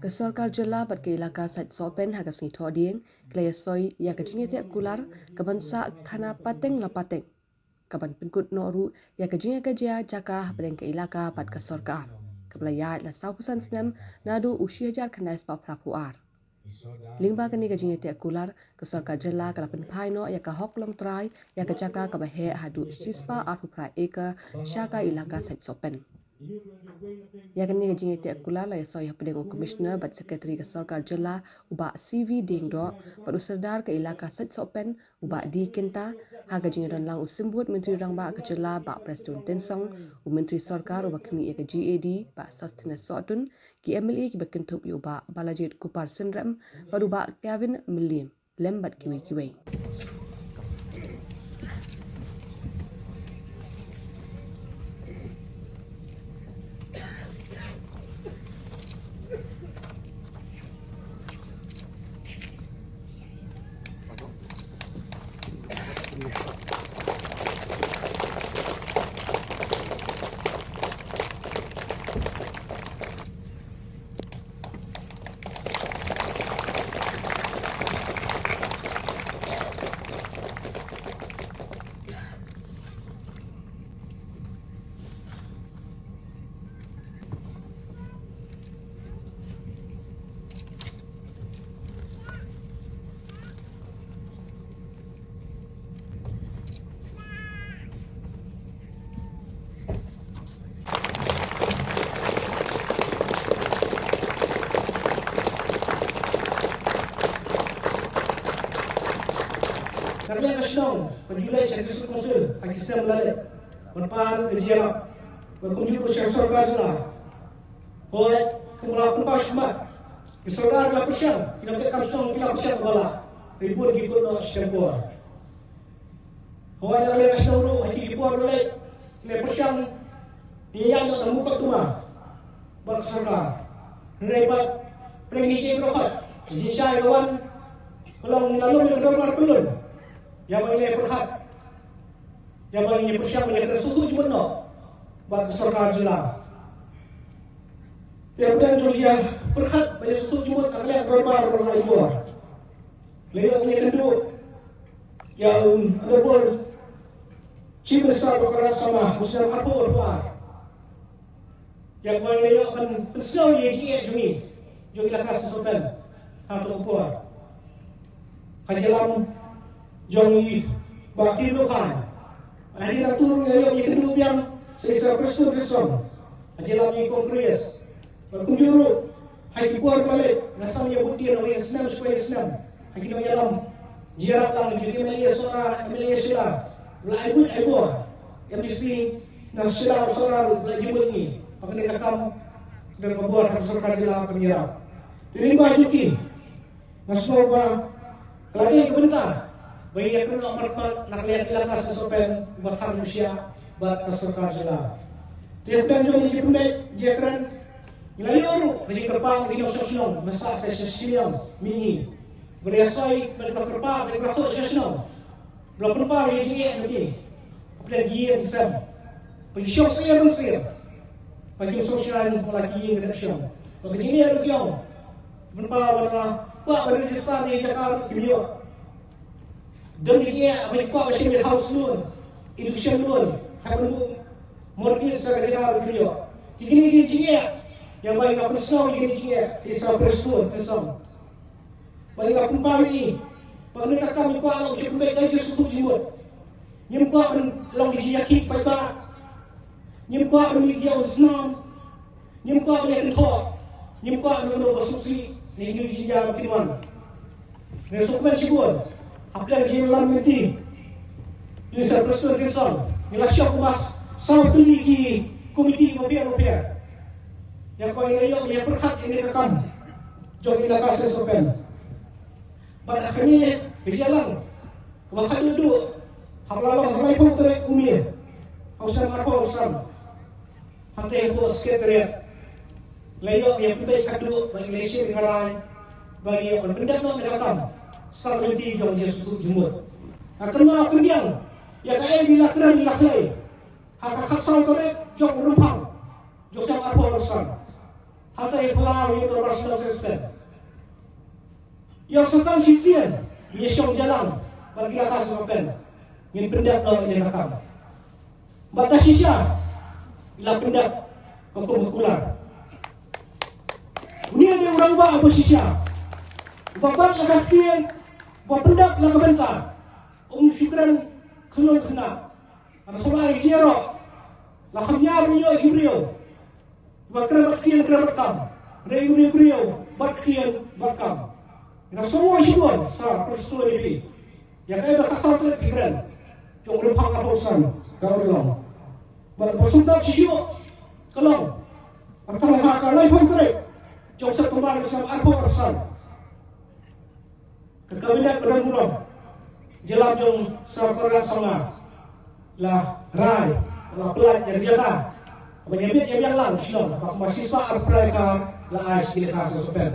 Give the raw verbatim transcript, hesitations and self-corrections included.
Ka sorkar jylla bad ka ilaka Sait Sohpen ha ka sngi Thohdieng ki la ïasoi ïa ka jingïateh kular kaban sah khana pateng la pateng, kaban pynkut noh ruh ïa ka jingïakajia jaka hapdeng ka ilaka bad ka sorkar, kaba la ïaid la sawphew san snem naduh u shi hajar khyndai spah phraphew ar. Lyngba kane ka jingïateh kular, ka sorkar jylla ka la pynphai noh ïa ka hok longtrai ïa ka jaka kaba heh haduh shispah arphew phra acre sha ka ilaka Sait Sohpen. Ïa kane ka jingïateh kular la ïasoi hapdeng u Commissioner bad Secretary ka sorkar jylla, u Bah C V Diengdoh, bad u Sordar ka ilaka Sait Sohpen, u Bah D Kynta, ha ka jingïadon lang u Symbud Myntri Rangbah ka jylla, Bah Prestone Tynsong, u Myntri Sorkar uba khmih ïa ka G A D, Bah Sosthenes Sohtun, ki M L A kiba kynthup ïa u Bah Balajied Kupar Synrem bad u Bah Kevin Mylliem, lem bad kiwei kiwei. Ka liang ka shnong ka ju leit sha District Council ha ki snem ba la leit ban pan ka jingïarap. Bad kumjuh ruh sha sorkar jylla. Hooid, kumba la pynpaw shakhmat, ki sordar ki la pyrshang, ki nongtrei kam shnong ki la pyrshang ba la, hynrei bun ki kut noh shipor. Hooid, na ka liang ka shnong ruh ha ki por ba la leit, ki la pyrshang, ngi ïaid noh da mukotduma bad ka sorkar. Hynrei pat pyrshang ngi jingïaroh, ka jingshai ka wan, ka long ngi la lum ïa ka dorbar pyllun, ïa ba ngi la pyrkhat, ïa ba ngi pyrshang ban ïakren suk suk jingmut noh bad ka sorkar jylla. Te hapdeng jong ka jingpyrkhat ban ïa suk suk jingmut na ka liang ka dorbar ba la ïa, la ïoh ban ïakynduh ïa u Honourable Chief Minister Doctor Conrad Sangma ha u snem arphew arphew ar. Ïa kaba ngi la ïoh ban pynsngew ïa ki jingeh jong ngi, jong ki ilaka Sait Sohpen ha kato ka por. Ha ka jingïalam jong i Bah Kyrdokan, ha ki nangtu ruh ngi la ïoh ïakynduh biang sa i Sir Prestone Tynsong ha ka jingïalam jong i Congress. Bad kumjuh ruh ha ki por ba la leit, nga sngew ïa bud dien na ïing snem sha ïing snem ha ki nongïalam jingïarap lang jong ki M L A Sohra, M L A Shella, ba la ai buit ai bor. M D C na Shella Sohra ruh ba la ai jingmut ïa ngi. Bad kane ka kam, kane ka bor ka sorkar jylla ka pynïarap. Te lyngba jong ki, nga sngew ba ka la dei ka bynta ba ïa kynnoh markhmat na ka liang ka ilaka Sait Sohpen, ba thar nushiah bad ka sorkar jylla. Te hapdeng jong ka jingpynbeit jingïakren, ngi la ïoh ruh ka jingkyrpad na ki nongshong shnong, mynta sa sha shiliang mihngi, ba la ïasoi bad ba la kyrpad bad ba la thoh sha shnong. Ba la pynpaw ïa ki jingeh na ki, hapdeng ki ïing ki sem, ba ki shong syiar ban syiar, ba ki shong syiar ban la ki ïing ki dep shong. Ba ka jingeh ruh ki ong, pynpaw ba la kwah ban register ïa ka jaka ruh kim ïoh. Don ki jingeh ba ki kwah ban shim ïa house loan, education loan, hap ban buh mortgage sa ka jaka ruh kim ïoh. Te kine ki jingeh, ïa ba ngi la pynsngew ïa kine ki jingeh ïa i Sir Prestone Tynsong. Ba ngi la pynpaw ïa i, ba ngi la kam, ngi kwah long ki jingpynbeit da ka jingsngewthuh jingmut. Ngim kwah ban long ki jingïakhih paidbah. Ngim kwah ban mih ïa u snam. Ngim kwah ban ïakynthoh. Ngim kwah ban long ba suk sih ne ki jingïakhih ki wan. Ngi sngewkmen shibun. Hapdeng ka jingïalam lynti jong i Sir Prestone Tynsong, ngi la shong kumba saw tylli ki komiti bapher bapher. Ïa kaba ngi la ïoh ban ïa pyrkhat ïa kane ka kam jong i ilaka Sait Sohpen. Bad ha kane ka jingïalang kaba khatduh duh, haba la long ha laiphew tarik u May ha u snem arphew san, hangtei hapoh Secretariat, la ïoh ïa pynbeit khatduh ba ngi la shim ïa ka rai ba ngi ïoh ban pyndep noh ïa ka kam sawdong lynti jong ka jingsngewthuh jingmut. Nga kynmaw kyndiang ïa kaei ba la kren la khlei ha ka khatsaw tarik jong u Rymphang jong u snem arphew san. Hata ïa phyllaw ïa u dorbar shnong sa shisien. Ïa u Soitan shisien ngi shong jalang bad ki la ka sa shisien. Ngin pyndep noh ïa ka kam. Bad da shisha la pyndep ka kum ka kular. Une dei u rangbah uba shisha, uba bat la ka ktien, uba pyndep la ka bynta. Um shu kren khynnah khynnah. Haba sngewbha ïa ki ïaroh, la kham ïa briew ïa ki briew. Ba kren bad ktien, kren bad kam. Re ïa u briew bad ktien bad kam. Ïa sngewbha shibun sa Prestone ïa phi. Ïa kaei ba ka sa kren phi kren. Jong u Rymphang Arphew San ka Urlong. Bad ba sngewbha shisha ka long. Ba tang ha ka laiphew tarik jong September ka snem arphew arphew san. Ka kabinet ba don burom, jylla jong Sir Conrad Sangma, la rai, la pynlait ïa ka jaka ban ïa miet ïa miang lang shnong, ba kumba shispah arphew ka la ai sha ki la ka sa shisien.